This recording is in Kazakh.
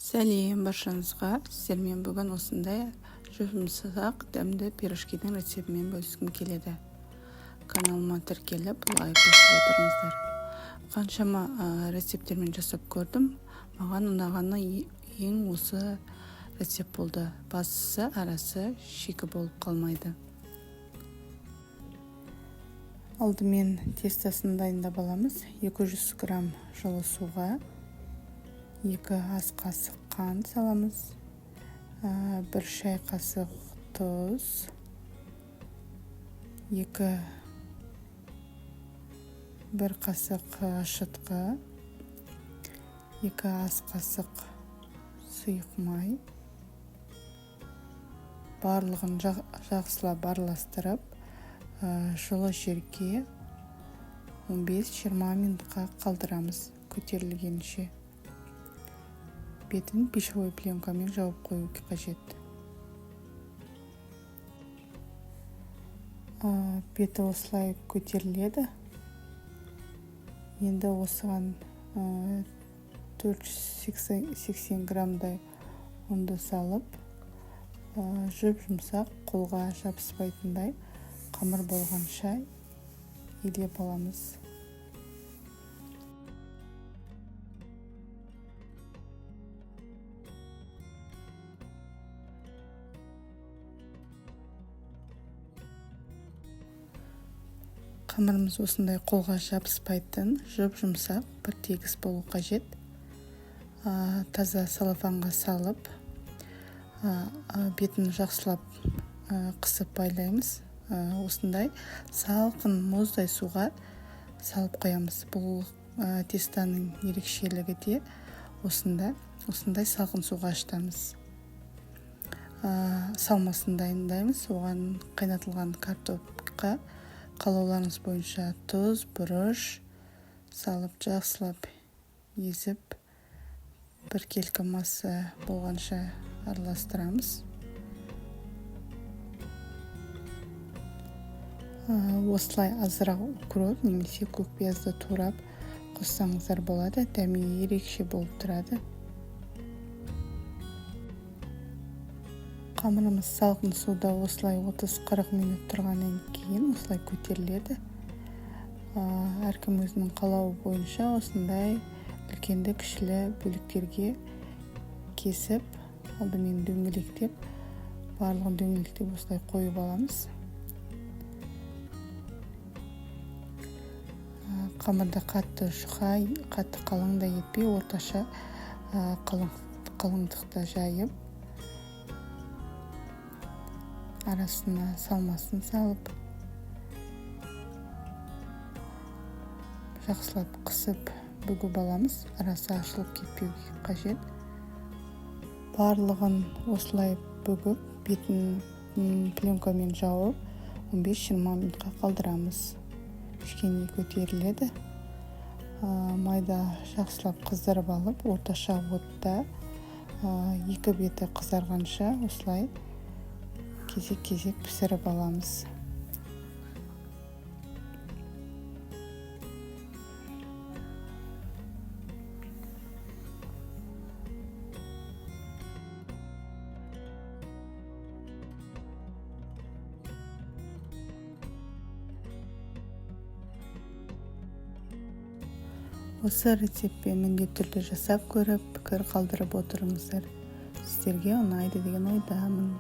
Сәлем баршаңызға! Сіздермен бүгін осындай жұмсақ дәмді пирожкидің рецептімен бөліскім келеді. Каналыма тіркеліп, лайк басып отырыңыздар. Қаншама рецепттермен жасап көрдім. Маған ұнағаны ең осы рецепт болды. Бастысы арасы шикі болып қалмайды. Алдымен тестосын дайындап аламыз. 200 грамм жылы суға 2 ас қасық қант саламыз, 1 шай қасық тұз, 1 қасық ашытқы, 2 ас қасық сұйық май. Барлығын жақсылап араластырып, жылы жерге 15-20 минутқа қалдырамыз көтерілгенше. Бетін пищевой пленкамен жауып қою қажет. Беті осылай көтеріледі. Енді осыған 480 граммдай ұнды салып, жұп-жұмсақ, қолға жабыспайтындай қамыр болғанша илеп аламыз. Қамырымыз осындай қолға жабыспайтын, жұп-жұмсақ, бір тегіс болу қажет. Таза целлофанға салып, бетін жақсылап қысып байлаймыз. Осындай салқын мұздай суға салып қоямыз. Бұл тестаның ерекшелігі де осында, осындай салқын суға ашытамыз. Салмасын дайындаймыз. Оған қайнатылған картопқа қалауларыңыз бойынша тұз, бұрыш салып, жақсылап езіп, біркелкі масса болғанша араластырамыз. Осылай азырақ укроп немесе көк пиязды турап қоссаңыздар болады, дәмі ерекше болып тұрады. Қамырымыз салқын суда осылай 30-40 минут тұрғаннан кейін осылай көтеріледі. Әркім өзінің қалауы бойынша осындай үлкенді кішілі бөліктерге кесіп, алдымен дөңгелектеп, барлығын дөңгелектеп осылай қойып аламыз. Қамырды қатты жұқа, қатты қалың да етпей, орташа қалыңдықта жайып, арасына салмасын салып, жақсылап қысып бүгіп аламыз. Арасы ашылып кетпеуге қажет. Барлығын осылай бүгіп, бетін пленкамен жауып, 15-20 минутқа қалдырамыз. Кішкене көтеріледі. Майда жақсылап қыздырып алып, орташа отта екі беті қызарғанша осылай кезек-кезек пісіріп аламыз. Осы рецептпен міндетті түрде жасап көріп, пікір қалдырып отырыңыздар. Сіздерге ұнайды деген ойдамын.